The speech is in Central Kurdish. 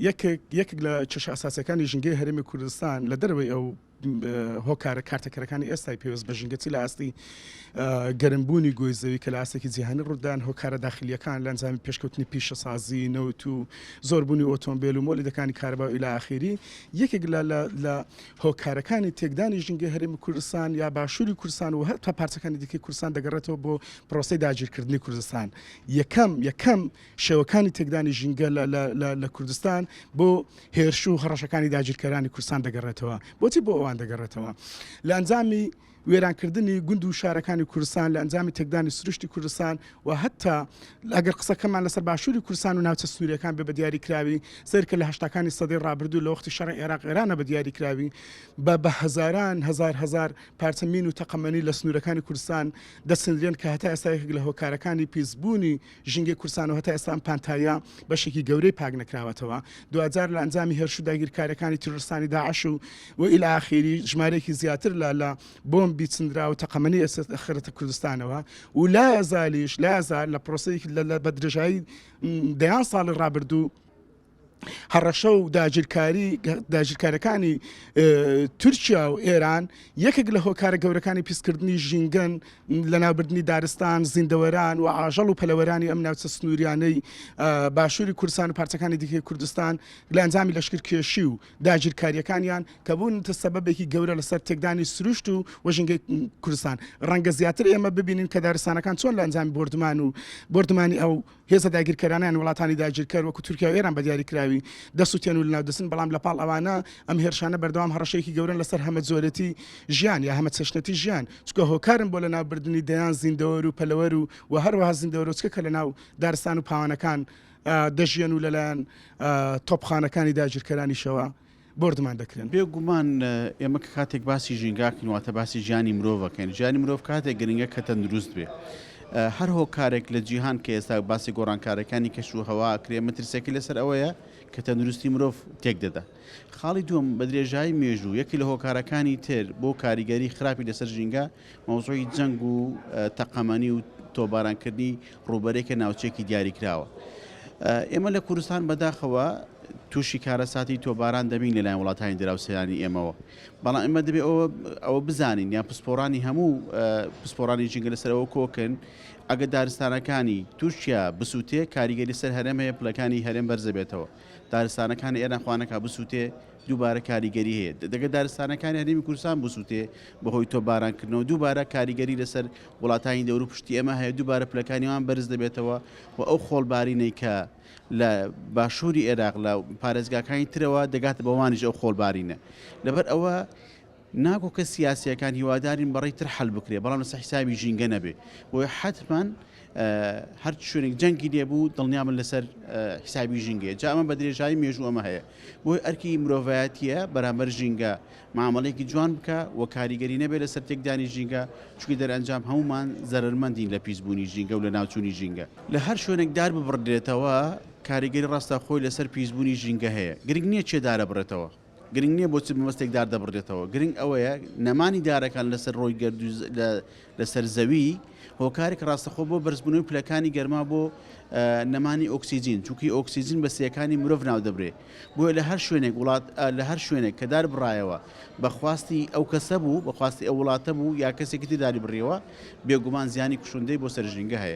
یەکێک یەکێک لە کێشە ئەساسیەکانی ژینگەی هەرێمی کوردستان لە دەرەوەی ئەو هۆکارە کارتەکەرەکانی ئێستای پێوەست بە ژینگە چی لە ئاستی گەرمبوونی گۆی زەوی کە لە ئاستێکی جیهانی ڕوودان هۆکارە داخلیەکان لە ئەنجامی پێشکەوتنی پیشەسازی نەوت و زۆربوونی ئۆتۆمبیل و مۆلیدەکانی کارەبا و ئیلا ئاخیری یەکێک لە لە هۆکارەکانی تێکدانی ژینگەی هەرێمی کوردستان یا باشووری کوردستان و هەتا پارچەکانی دیکەی کوردستان دەگەڕێتەوە بۆ پرۆسەی داگیرکردنی کوردستان یەکەم یەکەم شێوەکانی تێکدانی ژینگە لە کوردستان بۆ هێرش و هەڕەشەکانی داگیرکەرانی کوردستان دەگەڕێتەوە. بۆچی بۆ ئەوان دەگەڕێتەوە؟ لە ئەنجامی وێرانکردنی گوند و شارەکانی کوردستان، لە ئەنجامی تێکدانی سروشتی کوردستان و هەتا ئەگەر قسەکەمان لەسەر باشووری کوردستان و ناوچە سنووریەکان بێ بە دیاری کراوی سەیرکە لە هەشتاکانی سەدەی ڕابردوو لە وەختی شەڕی عێراق ئێرانە بە دیاری کراوی بە بە هەزاران هەزار هەزار پارچە مین و تەقەمەنی لە سنوورەکانی کوردستان دەچنرێن کە هەتا ئێستا یەکێک لە هۆکارەکانی پیسبوونی ژینگەی کوردستان و هەتا ئێستا ئەم پانتاییە بەشێکی گەورەی پاک نەکراوەتەوە. دواجار لە ئەنجامی هێرش و داگیرکاریەکانی تیرۆرستانی داعش و و الی ئاخیری ژمارەیەکی زیاتر لە لە بۆمبی چنراو و تەقەمەنی ئێستا خرێتە کوردستانەوە و لایەزالیش لایەزال لە پرۆسەیەکی لە لە بە درێژایی دەیان ساڵی ڕابردوو هەڕەشە و داگیرکاری داگیرکارەکانی تورکیا و ئێران یەکێک لە هۆکارە گەورەکانی پیسکردنی ژینگەن لەناوبردنی دارستان زیندەوەران و ئاژەڵ و پەلەوەرانی ئەم ناوچە سنووریانەی باشووری کوردستان و پارچەکانی دیکەی کوردستان لە ئەنجامی لەشکرکێشی و داگیرکاریەکانیان کە بوونتە سەبەبێکی گەورە لەسەر تێکدانی سروشت و ژینگەی کوردستان ڕەنگە زیاتر ئێمە ببینین کە دارستانەکان چۆن لە ئەنجامی بۆردومان و بۆردومانی ئەو هێزە داگیرکەرانە یان وڵاتانی داگیرکەر وەکو تورکیا و ئێران بە دیاریکراوی دەسوتێن و لەناو دەچن، بەڵام لەپاڵ ئەوانە ئەم هێرشانە بەردەوام هەڕەشەیەکی گەورەن لەسەر هەمەجۆرێتی ژیان یا هەمەچەشنێتی ژیان، چونکە هۆکارن بۆ لەناوبردنی دەیان زیندەوەر و پەلەوەر و و هەروەها زیندەوەرۆچکە کە لەناو دارستان و پاوانەکان دەژیەن و لەلایەن تۆپخانەکانی داگیرکەرانیشەوە بۆردومان دەکرێن. بێ گومان ئێمە کە کاتێک باسی ژینگە ئەکەین واتە باسی ژیانی مرۆڤ ئەکەین، ژیانی مرۆڤ کاتێک گرنگە کە تەندروست بێ. هەر هۆکارێک لە جیهان کە ئێستا باسی گۆڕانکاریەکانی کەش و هەوا ئەکرێ مەترسیەکەی لەسەر ئەوەیە کە تەندروستی مرۆڤ تێک دەدا. خاڵی دووەم بە درێژایی مێژوو یەکی لە هۆکارەکانی تر بۆ کاریگەری خراپی لەسەر ژینگە مەوزوعی جەنگ و تەقەمەنی و تۆپبارانکردنی ڕووبەرێکە ناوچەیەکی دیاریکراوە. ئێمە لە کوردستان بەداخەوە تووشی کارەساتی تۆپباران دەبین لەلایەن وڵاتانی دراوسێیانی ئێمەوە. بەڵام ئێمە دەبێ ئەوە ئەوە بزانین یان پسپۆڕانی هەموو پسپۆڕانی ژینگە لەسەر ئەوە کۆکن ئەگەر دارستانەکانی تورکیا بسووتێ کاریگەری سەر هەرێم هەیە پلەکانی هەرێم بەرزەبێتەوە. دارستانەکانی ئێران خوانەکا بسووتێ دووبارە کاریگەری هەیە دەگەر دارستانەکانی هەرێمی کوردستان بسووتێ بەهۆی تۆپبارانکردنەوە دووبارە کاریگەری لەسەر وڵاتانی دەورو پشتی ئێمە هەیە دووبارە پلەکانی وان بەرز دەبێتەوە و ئەو خۆڵبارینەی کە لە باشووری عێراق لە پارێزگاکانی ترەوە دەگاتە بەوانیش ئەو خۆڵبارینە لەبەر ئەوە ناکۆکە سیاسیەکان هیوادارین بەڕێی تر حەل بکرێ بەڵام لەسەر حیسابی ژینگە نەبێ بۆیە حەتمەن هەر شوێنێک جەنگی لێبوو دڵنیابن لەسەر حیسابی ژینگەیە جا ئەمە بە درێژایی مێژوو ئەمە هەیە بۆیە ئەرکی مرۆڤایەتیە بەرامبەر ژینگە معامەڵەیەکی جوان بکە و کاریگەری نەبێت لەسەر تێکدانی ژینگە چونکە دەرئەنجام هەموومان زەرەرمەندین لە پیسبوونی ژینگە و لەناوچوونی ژینگە. لە هەر شوێنێک دار ببڕدرێتەوە کاریگەری ڕاستەوخۆی لەسەر پیسبوونی ژینگە هەیە گرنگ نییە کێ دارەبڕێتەوە گرنگ نییە بۆ چ مەبەستێک دار دەبڕدرێتەوە، گرنگ ئەوەیە نەمانی دارەکان لەسەر ڕووی گەرد و لەسەر زەوی هۆکارێک ڕاستەخۆ بۆ بەرزبوونەوەی پلەکانی گەرما بۆ نەمانی ئۆکسیجین، چونکی ئۆکسیجین بە سییەکانی مرۆڤ ناودەبرێ، بۆیە لە هەر شوێنێک وڵات لە هەر شوێنێک کە دار بڕایەوە بە خواستی ئەو کەسە بوو، بە خواستی ئەو وڵاتە بوو یا کەسێکی تر داری بڕیەوە، بێگومان زیانی کوشندەی بۆ سەر ژینگە هەیە.